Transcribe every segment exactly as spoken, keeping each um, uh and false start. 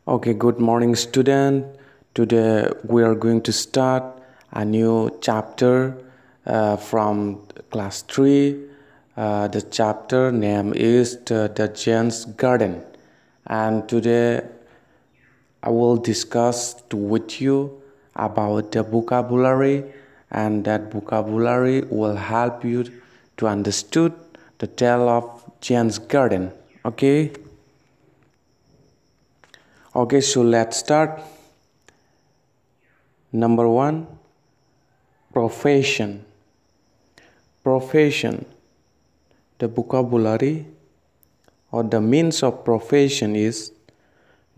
Okay, good morning, student. Today we are going to start a new chapter uh, from class three. Uh, the chapter name is the, the Jane's Garden. And today I will discuss with you about the vocabulary, and that vocabulary will help you to understood the tale of Jane's Garden. Okay? Okay, so let's start. Number one, profession. Profession. The vocabulary or the means of profession is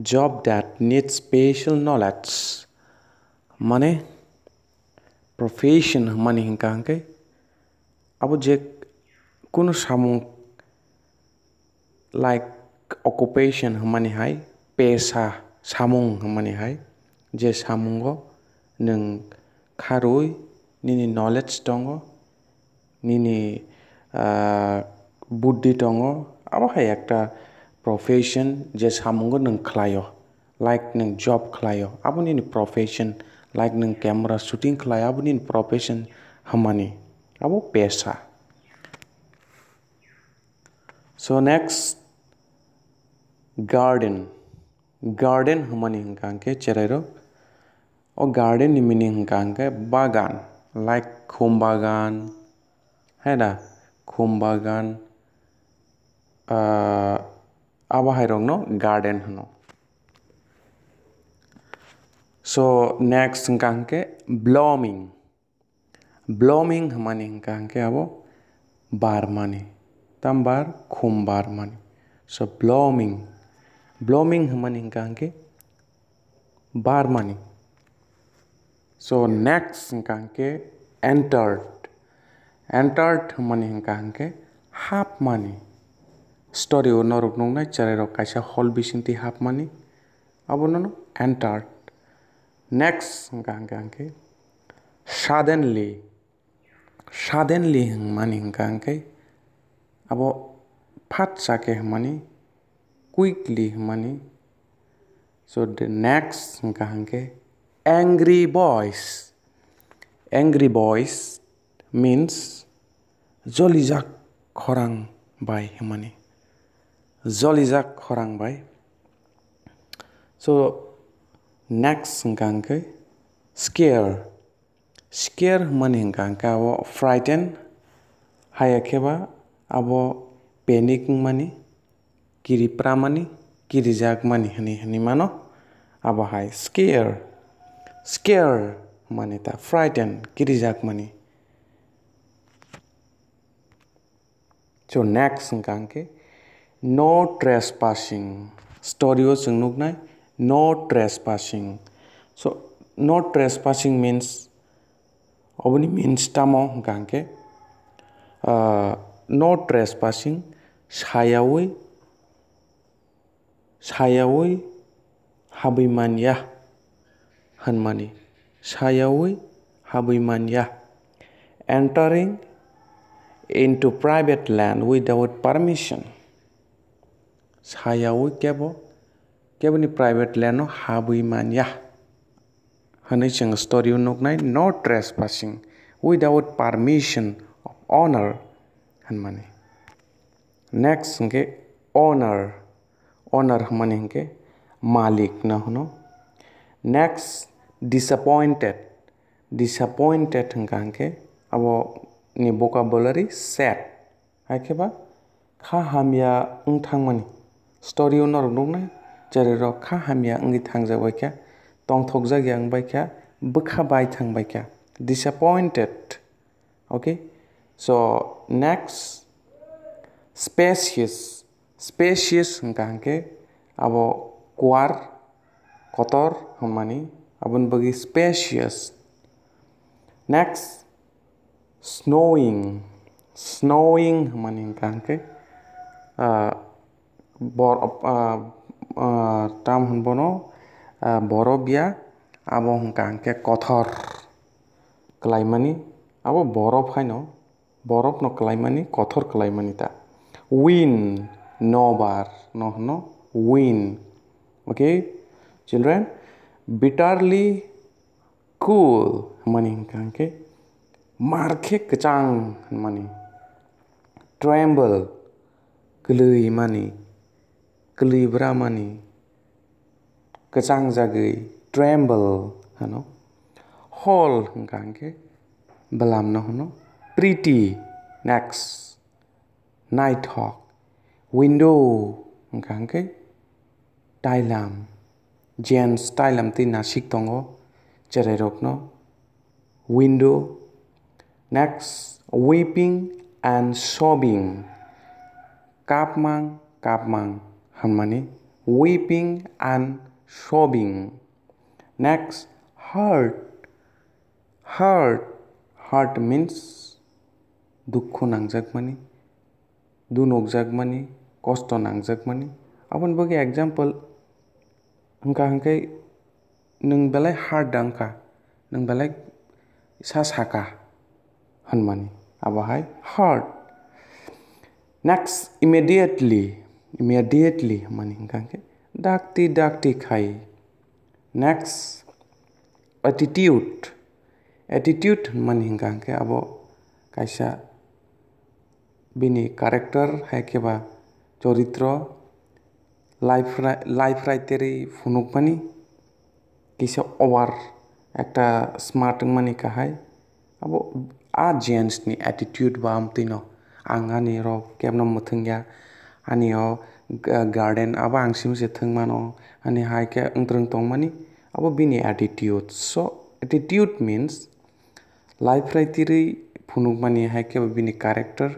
job that needs special knowledge. Mane, profession hwnmani hwnkha hwnkhe abo je kunu samung, like occupation hwnmani hai, pesa samung hwnmani hai, je samungo nwng kharwi nini knowledge tongo, nini ah, buddhi tongo, abo hai ekta profession je samungo nwng khlaio, like nwng job khlaio, abo nini profession, like nwng camera shooting khlaio, abo nini profession hwnmani, abo pesa. So next, garden. Garden hwnmani hwnkha hwnkhe cherairok. O garden ni meaning hwnkha hwnkhe bagan, like khum bagan, hai da, khum bagan, ah, abo hai rokno garden hwno. So next hwnkha hwnkhe blooming. Blooming hwnmani hwnkha hwnkhe abo barmani. Tambar khum barmani. So blooming. Blooming hwnmani hwnkha hwnkhe barmani. So next hwnkha hwnkhe entered. Entered hwnmani hwnkha hwnkhe hapmani. Story o norok nuknai cherairok kaisa hall bisingtwi hapmani. Abono no entered. Next hwnkha hwnkha hwnkhe suddenly. Suddenly hwnmani hwnkha hwnkhe abo phatsa khe hwnmani, quickly hwnmani. So the next hwnkha hwnkhe angry voice. Angry voice means jolijak khorang bai hwnmani. Jolijak khorang bai. So next hwnkha hwnkhe scare. Scare hwnmani hwnkha hwnkhe abo frighten, haya khe ba abo panic wngmani, kiri pramani, kirijakmani hwnwi hwnwi mano. Abo hai scare, scare hwnmani ta frighten, kirijakmani. So next hwnkha hwnkhe no trespassing. Story o chwng nuknai no trespassing. So no trespassing means oboni means tamo hwnkha hwnkhe, ah, no trespassing, sayaui sayaui habwi manya hwnmani, sayaui habwi manya. Entering into private land without permission. Sayaui kebo, keboni private land o habwi manya hwnwi chwng story o nuknai no trespassing without permission of owner hwnmani. Next hwnkhe owner. Owner hwnmani hwnkhe malik no hwno. Next, disappointed. Disappointed hwnkha hwnkhe abo ni vocabulary sad. Hai khe ba kha hamya wng thangmani. Story o norok nuknai, cherairok kha hamya wngwi thangjak bai kha, tongthokjak ya wng bai kha, bwkha bai thang bai kha. Disappointed. Okay, so next, spacious. Spacious hwnkha hwnkhe abo kuar, kotor hwnmani, aboni bagwi spacious. Next, snowing. Snowing hwnmani hwnkha hwnkhe, ah, bor-, ah, ah, tam hwn bono, ah, borof ya, abo hwnkha hwnkhe kothor kwlaimani, abo borof haino, borofno kwlaimani, kothor kwlaimani ta. Wind, nobar no hwno wind. Okay? Children, bitterly cool hwnmani hwnkha hwnkhe mar khe kwchang hwnmani. Tremble, kwlwi mani, kwlwi bra mani, kwchang jagwi, tremble hwno. Whole hwnkha hwnkhe bwlamno hwno. Pretty, next, naithok. Window hwnkha hwnkhe tailam, gents tailam tei nasik tongo cherairokno. Window. Next, weeping and sobbing. Kapmang, kapmang hwnmani weeping and sobbing. Next, hurt. Hurt, hurt means dukhu nangjakmani, dunukjakmani, kosto nangjakmani. Aboni bagwi example hwnkha hwnkhe nwng belai hurt da wngkha, nwng belai sa saka hwnmani, abo hai hurt. Next, immediately, immediately hwnmani hwnkha hwnkhe dakti dakti khai. Next, attitude. Attitude hwnmani hwnkha hwnkhe abo kaisa bini character hai khe ba choritro, life ra-, life raiterwi phunukmani, kisa over ekta smart wngmani kahai. Abo a gents ni attitude ba amtwino ang ani rok kebno mwthwng ya, ani o ga-, garden abo ang simi se thwng mano, ani hai khe wngtrwng tongmani, abo bini attitude. So attitude means life raiterwi phunukmani hai khe bini character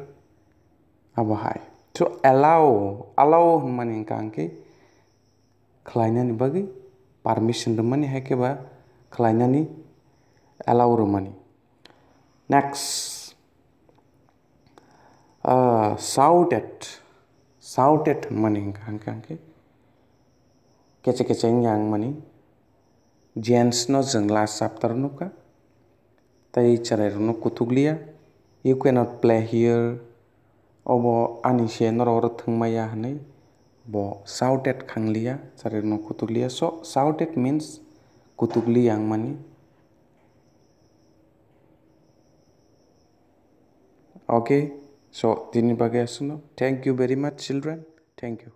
abo hai. So allow, allow hwnmani hwnkha hwnkhe khlainani bagwi permission rwmani hai khe ba khlainani allow rwmani. Next, ah, shouted. Shouted hwnmani hwnkha hwnkhe keche keche wngya wngmani. Gents no chwng last chapter o nukha. Tei cherairokno kuthukliya, "You cannot play here." Obo ani se norok oro thwngmaya hwnwi bo shouted khangliya, cherairokno kuthukliya. So shouted means kuthukliya wngmani. Okay, so tini bagwi aswkno. Thank you very much, children. Thank you.